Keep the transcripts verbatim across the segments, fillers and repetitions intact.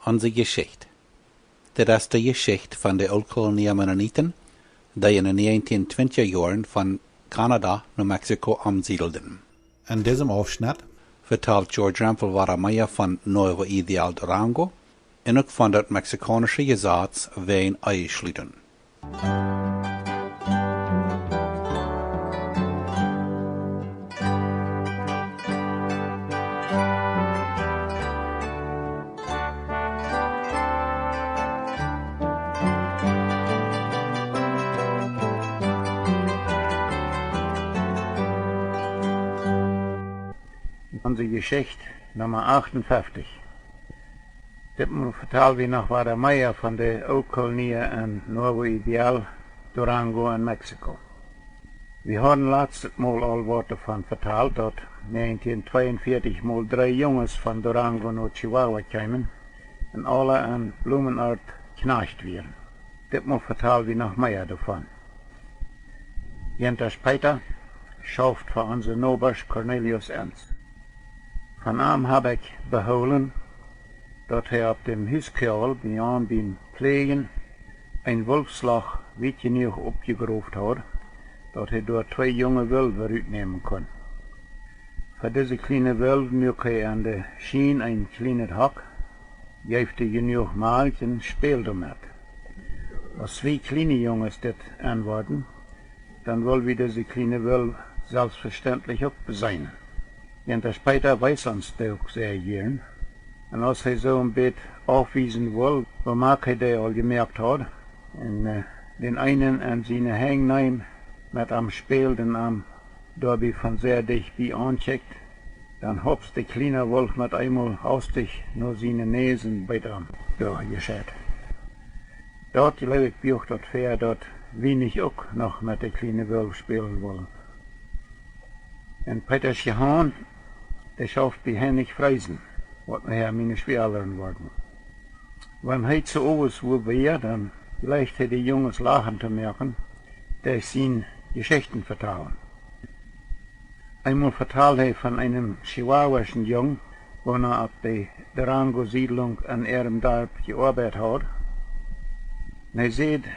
Onse Jeschicht. Dit es de Jeschicht von de Ooltkolonia Mennoniten, dee en de 1920 Joaren von Kanada no Mexiko omsiedelden. In diesem Aufschnitt vertalt George Rempel wada mea von Nuevo Ideal, Durango, un uk von daut mexikaunische Jesaz wäajen Eheschluten. Onse Jeschicht Numma achtunfeftich. Ditmol vetal wie noch wada mea von de Ooltkolonia en Nuevo Ideal, Durango en Mexiko. Wie hauden latstet Mol aul waut doavon vetalt, daut 1942 mol dree Junges von Durango no Chihuahua kjeemen un aula en Blumenort Kjnajcht wieren. Ditmol vetal wie noch mea doavon. Jintasch Peeta schauft fa onse Nobasch Cornelius Enns. Von am hab ekj behoolen, daut hee opp däm Huskjoagel bie am biem Pläajen een Wolfsloch wiet jenuach oppjegroft haud, daut hee doa twee junge Wölf rutnämen kunn. Fa dise kjliene Wölf muak hee aun de Schien een kjlienet Hock, jeef dee jenuach Malkj un späld doamet. Aus twee kjliene Junges dit enwoaren, dan wull wie dise kjliene Wölf selfstvestentlich uk beseenen. Jintasch Peeta wees ons dee uk sea jieren. Un aus hee soo een bät aufwiesen wull, woo mak hee dee aul jemoakt haud, un, äh, dän eenen aun siene Henj neem, met am späld un am doabie von sea dicht bie aunkjikjt, dan hopst de kjliene Wolf met eemol haustich no siene Näs un beet am doa jescheit. Daut jleew ekj buach daut väa, daut wie nich uk noch met de kjliene Wölf spälen wullen. Un Peetasch Jehaun, dee schauft bie Heinrich Friesen, waut nohäa miene Schwieaelren worden. Wan hee too Owes wua wia, dan jleicht hee de Junges lachen to moaken derch sien Jeschichten vetalen. Eemol vetald hee von eenem chihuahuaschen Jung, waut opp de Durango Siedlunk en äarem Darp jeoabeit haud. Un hee säd: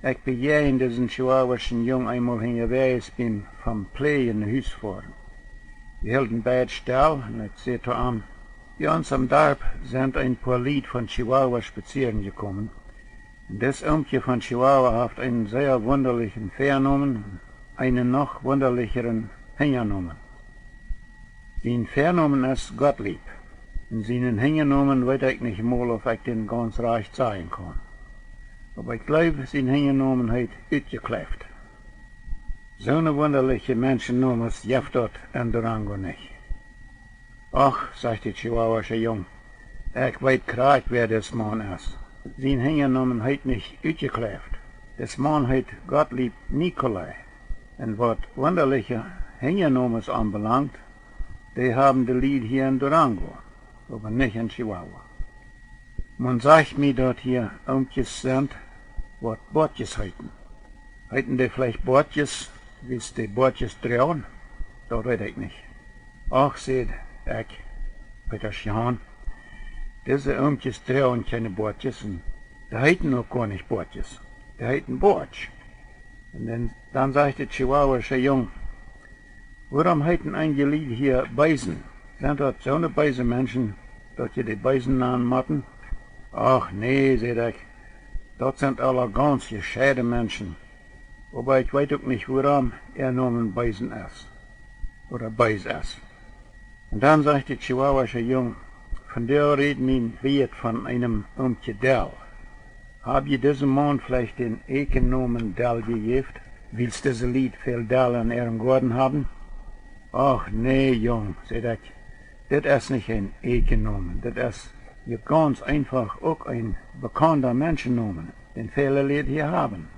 Ekj bejäajend disen chihuahuaschen Jung eemol hinjawäajes biem vom Pläajen no Hus foaren. Wie hilden beid stell un ekj säd to am: Bie ons em Darp sent een poa Lied von Chihuahua spazieren jekomen. Un dis Oomkje von Chihuahua haft eenen sea wundalichen Väanomen, eenen noch wundalichren Hinjanomen. Sien Väanomen es Gottlieb. Un sienen Hinjanomen weet ekj nich mol, auf ekj dän gaunz rajcht sajen kaun. Oba ekj jleew, sien Hinjanomen heet Utjekleift. Soone wundaliche Menschennomes jeft daut en Durango nich. Och, sajcht de chihuahuasche Jung, ekj weet krakjt, wäa dis Maun es. Sien Hinjanomen heet nich Utjekleift. Dis Maun heet Gottlieb Nicolai. Un waut wundaliche Hinjanomes aunbelangt, dee haben de Lied hia en Durango, oba nich en Chihuahua. Maun sajcht mie, daut hia Oomkjes sent, waut Boatjes heeten. Heeten dee veleicht Boatjes, wiels dee Boatjes droagen? Daut weet ekj nich. Och, säd ekj, Peetasch Jehaun, dise Oomkjes droagen kjeene Boatjes un dee heeten uk goanich Boatjes. Dee heeten Boatsch. Un dan, dan sajcht de chihuahuasche Jung: Wuarom heeten eenje Lied hia Beesen? Sent daut soone beese Menschen, daut jie dee Beesen nanen motten? Och nä, säd ekj, daut sent aula gaunz jescheide Menschen. Oba ekj weet uk nich, wuarom äa Nomen Beesen es. Ooda Bees es. Un dan sajcht de chihuahuasche Jung: Vondoag räd mien Wieet von eenem Oomkje Dell. Hab jie disem Maun veleicht dän Eekjennomen Dell jejäft, wiels dise Lied väl Dell en äarem Goaden haben? Och nä, Jung, säd ekj, dit es nich een Eekjennomen, dit es je gaunz eenfach uk een bekaunda Menschennomen, dän väle Lied hia haben.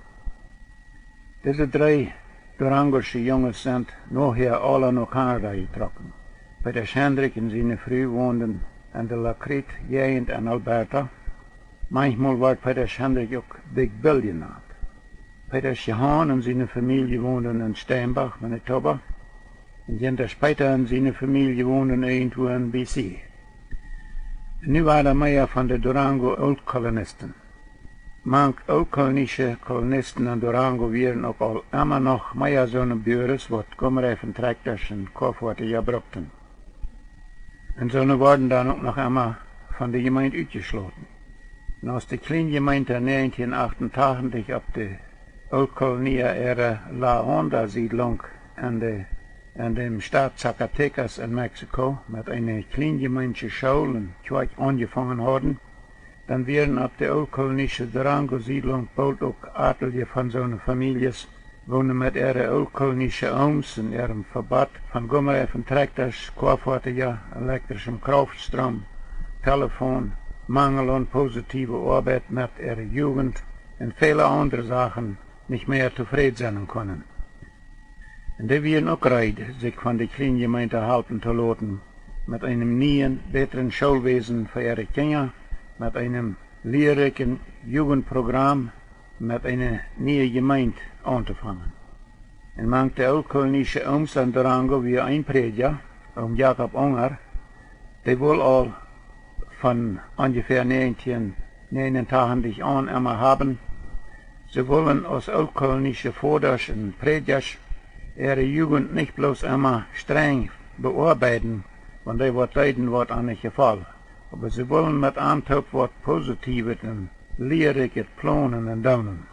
Dise dree Durangosche Junges sent nohäa aula no Kanada jetrocken. Peetasch Hendrik un siene Fru wonden en de La Crete Jäajent en Alberta. Manchmol wort Peetasch Hendrik uk Big Bill jenant. Peetasch Jehaun un siene Famielje wonden en Steinbach, Manitoba. Un Jintasch Peeta un siene Famielje wonden irjentwua en B C. Nu wieren mea von de Durango Ooltkolonisten. Mank ooltkolonische Kolonisten en Durango wieren uk aul emma noch mea soone Buares, waut Gumreifen Trakjtasch un Koafoaten jebrukten. Un soone worden dan uk noch emma von de Jemeent utjeschloten. Un aus de Kjleenjemeent näajentieen achtentachentich opp de Ooltkolonia äare La Honda Siedlunk en de, en däm Staat Zacatecas en Mexiko met eene Kjleenjemeentsche School un Kjoakj aunjefongen hauden, dan wieren opp de ooltkolonische Durango Siedlunk boolt uk atelje von soone Famieljes, woone met äare ooltkolonische Ooms un äarem Vebott von Gumreifen Trakjtasch, Koafoaten, elektrischem Krauftstrom, Telefon, Mangel aun positiewe Oabeit met äare Jugent un väle aundre Sachen nich mea tofräd sennen kunnen. Un dee wieren uk reed, sikj von de Kjleenjemeent halpen to loten, met eenem nieen, bätren Schoolwäsen fa äare Kjinja, met eenem lierrikjen Jugentprogram, met eene niee Jemeent auntofangen. Un mank de ooltkolonische Ooms en Durango wia een Prädja, Oom Jakob Unger, dee wull aul von onjefäa näajentieen näajenuntachentich aun emma haben, see wullen aus ooltkolonische Vodasch un Prädjasch äare Jugent nich bloos emma strenj beoabeiden, wan dee waut deeden, waut an nich jefoll, oba see wullen met an toop waut Positiewet un Lierrikjet plonen un doonen.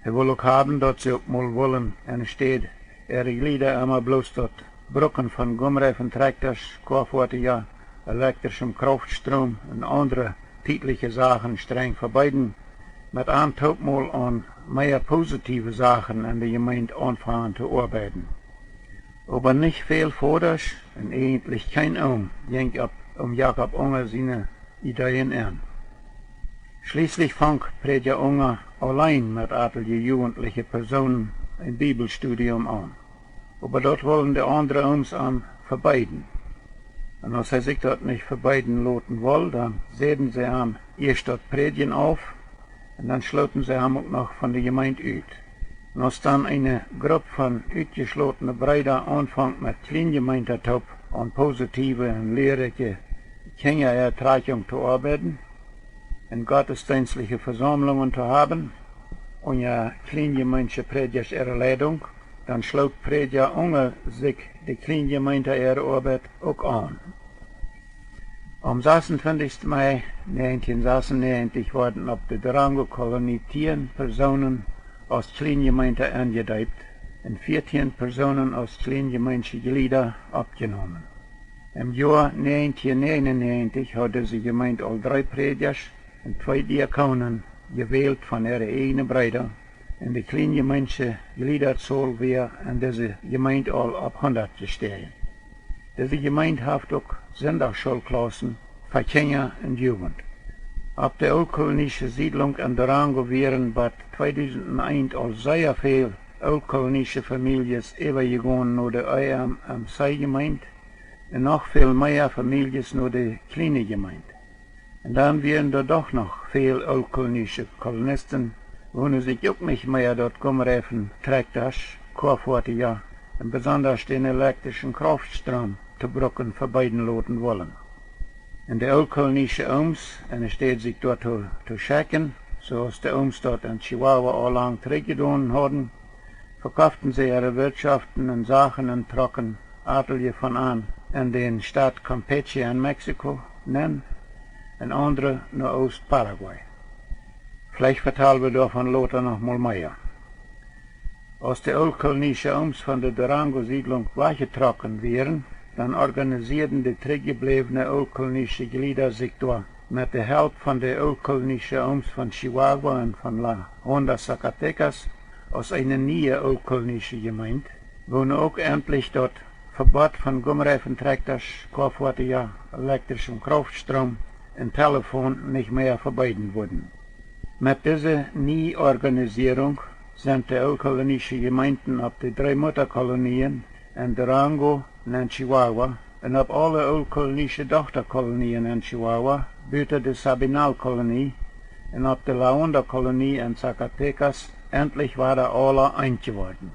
Hee wull uk haben, daut see uk mol wullen, enne Städ äare Jlieda emma bloos daut Brucken von Gumreifen Trakjtasch, Koafoaten, elektrischem Krauftstrom un aundre tietliche Sachen strenj vebeeden, met an toop mol aun mea positiewe Sachen en de Jemeent aunfangen to oabeiden. Oba nich väl Vodasch un eejentlich kjeen Oom jinkj opp Oom Jakob Unger siene Ideeen en. Schlieslich funk Prädja Unger auleen met atelje jugentliche Persoonen een Bibelstudium aun. Oba daut wullen de aundre Ooms am vebeeden. Un aus hee sikj daut nich vebeeden loten wull, dan säden see am ieescht daut Prädjen auf, un dan schloten see am uk noch von de Jemeent ut. Un aus dan eene Grupp von utjeschlotene Breeda aunfunk met Kjleenjemeent toop aun positiewe un lierrikje Kjinjaertrakjunk to oabeiden un gottesdeenstliche Vesaumlungen to haben, unja Kjleenjemeentsche Prädjasch äare Leidunk, dan schloot Prädja Unger sikj de Kjleenjemeent äare Oabeit uk aun. Aum sasuntwintichsten Mai näajentieen sasunäajentich worden opp de Durango Kolonie tieen Persoonen aus Kjleenjemeent enjedeept un fiatieen Persoonen aus Kjleenjemeentsche Jlieda oppjenomen. Em Joa näajentieen näajenunäajentich haud dise Jemeent aul dree Prädjasch un twee Diakonen jewält von äare eejne Breeda, un de Kjleenjemeentsche Jliedazaul wia en dise Jemeent aul opp hundat jestegen. Dise Jemeent haft uk Sindachschoolklaussen fa Kjinja un Jugent. Opp de ooltkolonische Siedlunk en Durango wieren bat tweedusent eent aul sea väl ooltkolonische Famieljes äwajegonen no de E M M C Jemeent un noch väl mea Famieljes no de kjliene Jemeent. Un dan wieren doa doch noch väl ooltkolonische Kolonisten, woone sikj uk nich mea daut Gumreifen Trakjtasch, Koafoaten un besondasch dän elektrischen Krauftstrom to brucken vebeeden loten wullen. Un de ooltkolonische Ooms, enne Städ sikj doa to, to schekjen, soo aus de Ooms daut en Chihuahua aul lang trigjjedonen hauden, vekofften see äare Wirtschoften un Sachen un trocken atelje von an en dän Staat Campeche en Mexiko nenn un aundre no Oost-Paraguay. Veleicht vetal wie doavon lota noch mol mea. Aus de ooltkolonische Ooms von de Durango Siedlunk wajchjetrocken wieren, dan organisieeden de trigjjebläwne ooltkolonische Jlieda sikj doa met de Help von de ooltkolonische Ooms von Chihuahua un von La Honda Zacatecas aus eene niee ooltkolonische Jemeent, woone uk entlich daut Vebott von Gumreifen Trakjtasch, Koafoaten, elektrischem Krauftstrom un Telefon nich mea vebeeden wudden. Met dise Nieorganisierunk sent de ooltkolonische Jemeenten opp de dree Muttakolonieen en Durango un en Chihuahua un opp aule ooltkolonische Dochtakolonieen en Chihuahua, buta de Sabinal Kolonie, un opp de La Honda Kolonie en Zacatecas entlich wada aula eent jeworden.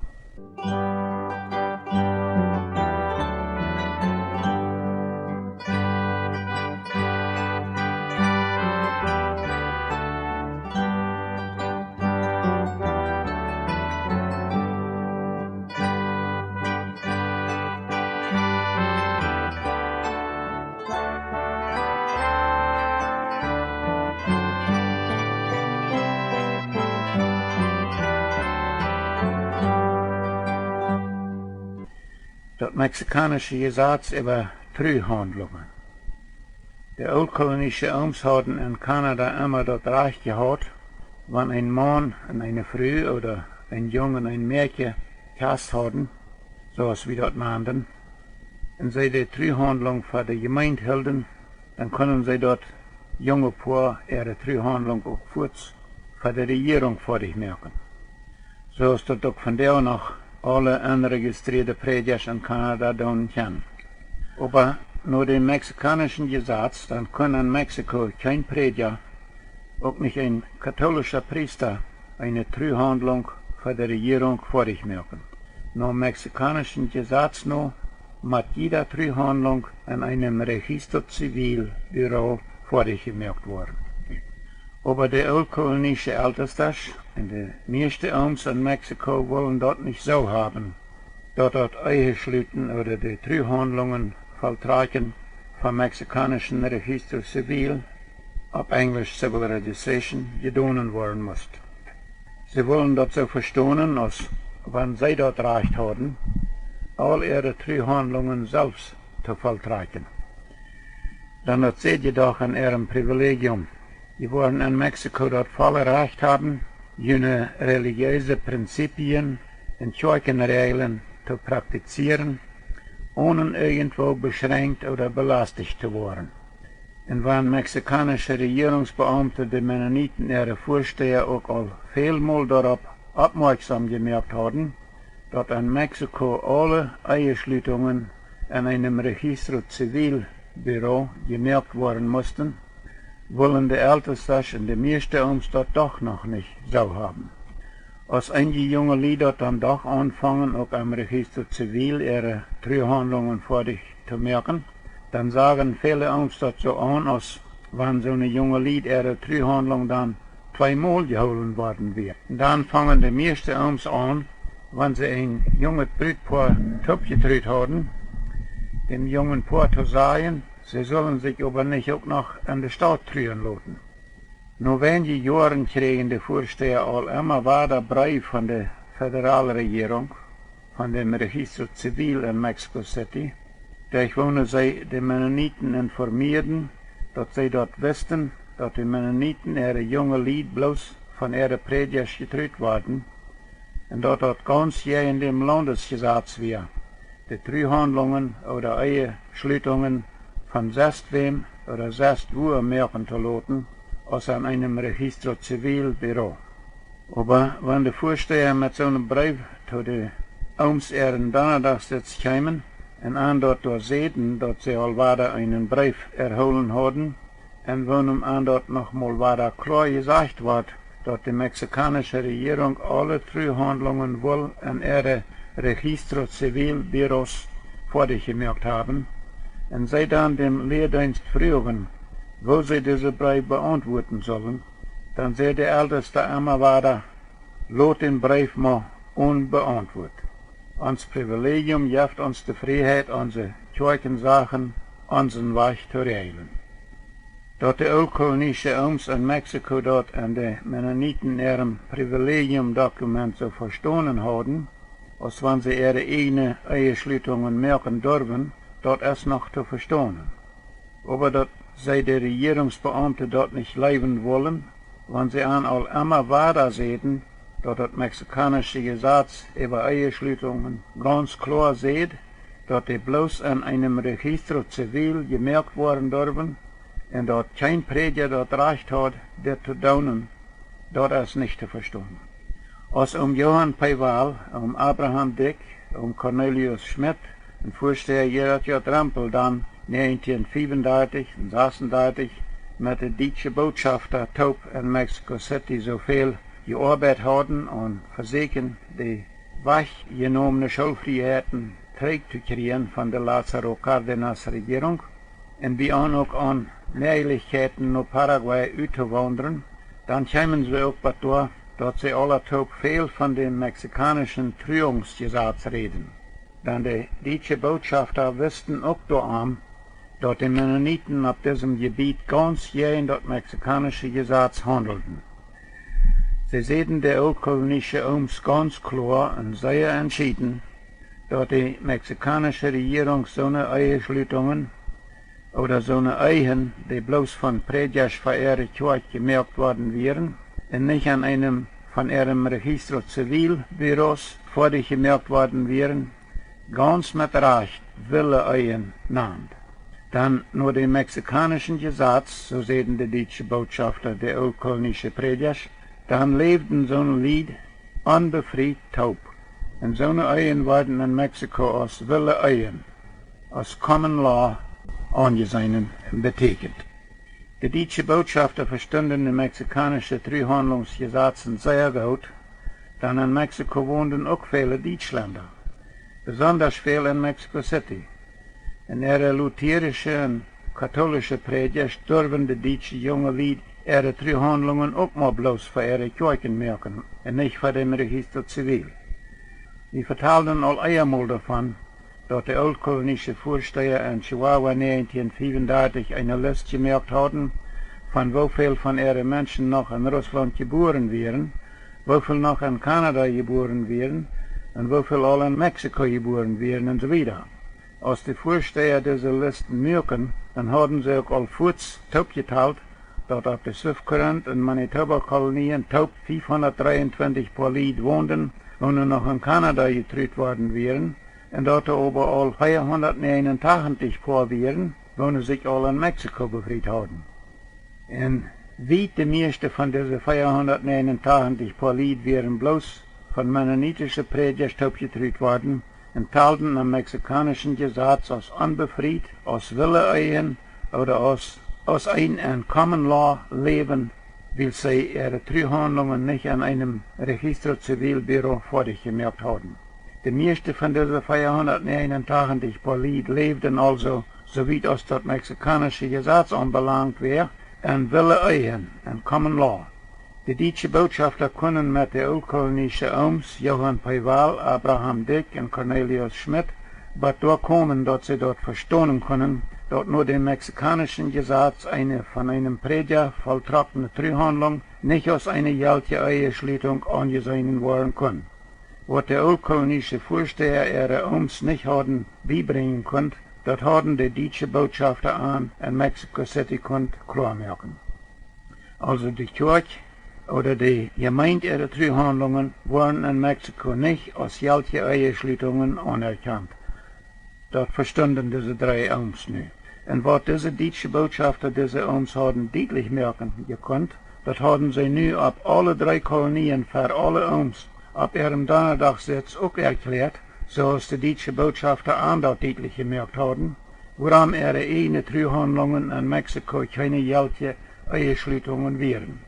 Daut mexikaunische Jesaz äwa Truhaundlungen. De ooltkolonische Ooms hauden en Kanada emma daut Rajcht jehaut, wan een Maun un eene Fru ooda een Jung un een Mäakje Kjast hauden, soo aus wie daut nanden, un see de Truhaundlung fa de Jemeent hilden, dan kunnen see daut junge Poa äare Truhaundlung uk fuaz fa de Rejierunk foadich moaken, soo aus daut uk vondoag noch aule enrejistrieede Prädjasch en Kanada doonen kjennen. Oba no däm mexikaunischen Jesaz, dan kunn en Mexiko kjeen Prädja, uk nich een katolischa Priesta, eene Truhaundlung fa de Rejierunk foadich moaken. Nom mexikaunischen Jesaz no mott jieda Truhaundlung en eenem Registro Civil Büro foadich jemoakt woaren. Oba de ooltkolonische Eltestasch un de mieeschte Ooms en Mexiko wullen daut nich soo haben, daut daut Eheschluten ooda de Truhaundlungen volltrakjen vom mexikaunischen Registro Civil, opp Enjlisch Civil Registration, jedonen woaren must. See wullen daut soo vestonen, aus wan see daut Rajcht hauden, aul äare Truhaundlungen selfst to volltrakjen. Dan daut säd jie doch en äarem Privilegium: Jie woaren en Mexiko daut volle Rajcht haben, june relijeese Prinzipien un Kjoakjenräajlen to praktizieren, onen irjentwoo beschrenkjt ooda belasticht to woaren. Un wan mexikaunische Rejierungsbeaumte de Mennoniten äare Väastäa uk aul välmol doaropp oppmoakjsom jemoakt hauden, daut en Mexiko aule Eheschlutungen en eenem Registro Civil Büro jemoakt woaren musten, wullen de Eltestasch un de mieeschte Ooms daut doch noch nich soo haben. Aus eenje junge Lied daut dan doch aunfungen, uk aum Registro Civil äare Truhaundlungen foadich to moaken, dan sagen väle Ooms daut soo aun, aus wan soone junge Lied äare Truhaundlung dan tweemol jehoolen worden wia. Un dan fungen de mieeschte Ooms aun, wan see een junget Brutpoa toopjetrut hauden, däm jungen Poa to sajen, see sullen sikj oba nich uk noch en de Staut truen loten. No weinje Joaren kjrieejen de Väastäa aul emma wada Breew von de Federalrejierunk, von däm Registro Civil en Mexico City, derch woone see de Mennoniten informieeden, daut see daut wisten, daut de Mennoniten äare junge Lied bloos von äare Prädjasch jetrut worden, un daut daut gaunz jäajen däm Laundesjesaz wia, de Truhaundlungen ooda Eheschlutungen von sestwäm ooda sestwua moaken to loten, aus en eenem Registro Civil Büro. Oba wan de Väastäa met soonen Breew to de Ooms äaren Donnadachsitz kjeemen un an daut doa säden, daut see aul wada eenen Breew erhoolen hauden, un woonem an daut nochmol wada kloa jesajcht wort, daut de mexikaunische Rejierunk aule Truhaundlungen wull en äare Registro Civil Büros foadich jemoakt haben, un see dan däm Lieedeenst fruagen, woo see dise Breew beauntwuaden sullen, dan säd de Eltesta emma wada: Lot dän Breew mau onbeauntwuat. Ons Privilegium jeft ons de Frieheit, onse Kjoakjensachen onsen Wajch to räajlen. Daut de ooltkolonische Ooms en Mexiko daut en de Mennoniten äarem Privilegiumdokument soo vestonen hauden, aus wan see äare ieejne Eheschlutungen moaken durwen, daut es noch to vestonen. Oba daut see de Rejierungsbeaumte daut nich jleewen wullen, wan see an aul emma wada säden, daut daut mexikaunische Jesaz äwa Eheschlutungen gaunz kloa säd, daut dee bloos en eenem Registro Civil jemoakt woaren durwen, un daut kjeen Prädja daut Rajcht haud, dit to doonen, daut es nich to vestonen. Aus Oom Johann P. Wall, Oom Abraham Dyck, Oom Cornelius Schmidt un Väastäa Gerhard J. Rempel dan näajentieen fiewundartich un sasundartich met de dietsche Botschafta toop en Mexico City soo väl jeoabeit hauden aun vesäkjen, de wajchjenomne Schoolfrieheiten trigj to kjrieen von de Lázaro Cárdenas Rejierunk, un bie an uk aun Mäajlichkjeiten no Paraguay uttowaundren, dan kjeemen see uk bat doa, daut see aula toop väl von däm mexikaunischen Truungsjesaz räden. Dan de dietsche Botschafta wisten uk doarom, daut de Mennoniten opp disem Jebiet gaunz jäajen daut mexikaunische Jesaz haundelden. See säden de ooltkolonische Ooms gaunz kloa un sea entschieden, daut de mexikaunische Rejierunk soone Eheschlutungen ooda soone Ehen, dee bloos von Prädjasch fa äare Kjoakj jemoakt worden wieren un nich aun eenem von äarem Registro Civil Büros foadich jemoakt worden wieren, gaunz met Rajcht wille Ehen nand. Dan no däm mexikaunischen Jesaz, soo säden de dietsche Botschafta de ooltkolonische Prädjasch, dan läwden soone Lied onbefriet toop. Un soone Ehen worden en Mexiko aus wille Ehen, aus common law aunjeseenen un betieekjent. De dietsche Botschafta vestunden de mexikaunische Truhhandlungsjesazen sea goot, dan en Mexiko wonden uk väle Dietschlenda, besondasch väl en Mexico City. Un äare lutherische un kautolische Prädjasch durwen de dietsche junge Lied äare Truhhandlungen uk mau bloos fa äare Kjoakjen moaken un nich fa däm Registro Civil. Wie vetalden aul ea mol doavon, daut de ooltkolonische Väasteha en Chihuahua näajentieen fiewundartich eene List jemoakt hauden, von woo väl von äare Menschen noch en Russlaunt jebuaren wieren, woo väl noch en Kanada jebuaren wieren un woo väl aul en Mexiko jebuaren wieren un soo wieda. Aus de Väasteha dise Listen muaken, dan hauden see uk aul fuaz toopjetalt, daut opp de Swift Current un Manitoba Kolonien toop fiefhundatdreeuntwintich Poa Lied wonden, woone noch en Kanada jetrut worden wieren, un daut doa oba aul veahundatnäajenuntachentich Poa wieren, woone sikj aul en Mexiko befriet hauden. Un wiet de mieeschte von dise veahundatnäajenuntachentich Poa Lied wieren bloos von mennonitische Prädjasch toopjetrut worden un talden em mexikaunischen Jesaz aus onbefriet, aus wille Ehen ooda aus, aus een en common law läwen, wiels see äare Truhhandlungen nich en eenem Registro Civil Büro foadich jemoakt hauden. De mieeschte von dise veahundatnäajenuntachentich Poa Lied läwden aulsoo, soo wiet aus daut mexikaunische Jesaz aunbelangt wia, en wille Ehen, en common law. De dietsche Botschafta kunnen met de ooltkolonische Ooms Johann P. Wall, Abraham Dyck un Cornelius Schmidt bat doa komen, daut see daut vestonen kunnen, daut no däm mexikaunischen Jesaz eene von eenem Prädja volltrockne Truhhandlung nich aus eene jeltje Eheschlutunk aunjeseenen woaren kunn. Waut de ooltkolonische Väasteha äare Ooms nich hauden biebrinjen kunt, daut hauden de dietsche Botschafta an en Mexico City kunt kloa moaken. Aulsoo de Kjoakj ooda de Jemeent äare Truhhandlungen woaren en Mexiko nich aus jeltje Eheschlutungen aunerkjant. Daut vestunden dise dree Ooms nu. Un waut dise dietsche Botschafta dise Ooms hauden dietlich moaken jekunt, daut hauden see nu opp aule dree Kolonien fa aule Ooms opp äarem Donnadachsitz uk erkjläat, soo aus de dietsche Botschafta an daut dietlich jemoakt hauden, wuarom äare ieejne Truhhandlungen en Mexiko kjeene jeltje Eheschlutungen wieren.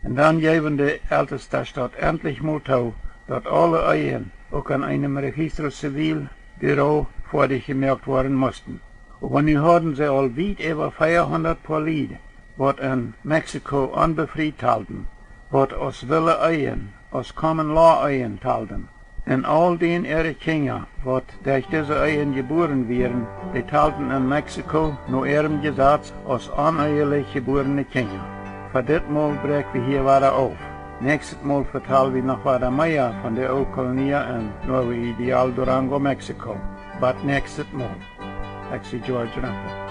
Un dan jeewen de Eltestasch daut entlich mol too, daut aule Ehen uk en eenem Registro Civil Büro foadich jemoakt woaren musten. Oba nu hauden see aul wiet äwa veahundat Poa Lied, waut en Mexiko onbefriet talden, waut aus wille Ehen, aus common law Ehen talden. Un aul dän äare Kjinja, waut derch dise Ehen jebuaren wieren, dee talden en Mexiko no äarem Jesaz aus onehelich jebuarne Kjinja. Fa dit Mol bräakj wie hia wada auf. Näakjstet Mol vetal wie noch wada mea von de Ooltkolonia en Nuevo Ideal, Durango, Mexiko. Bat näakjstet Mol. Ekj sie George Rempel.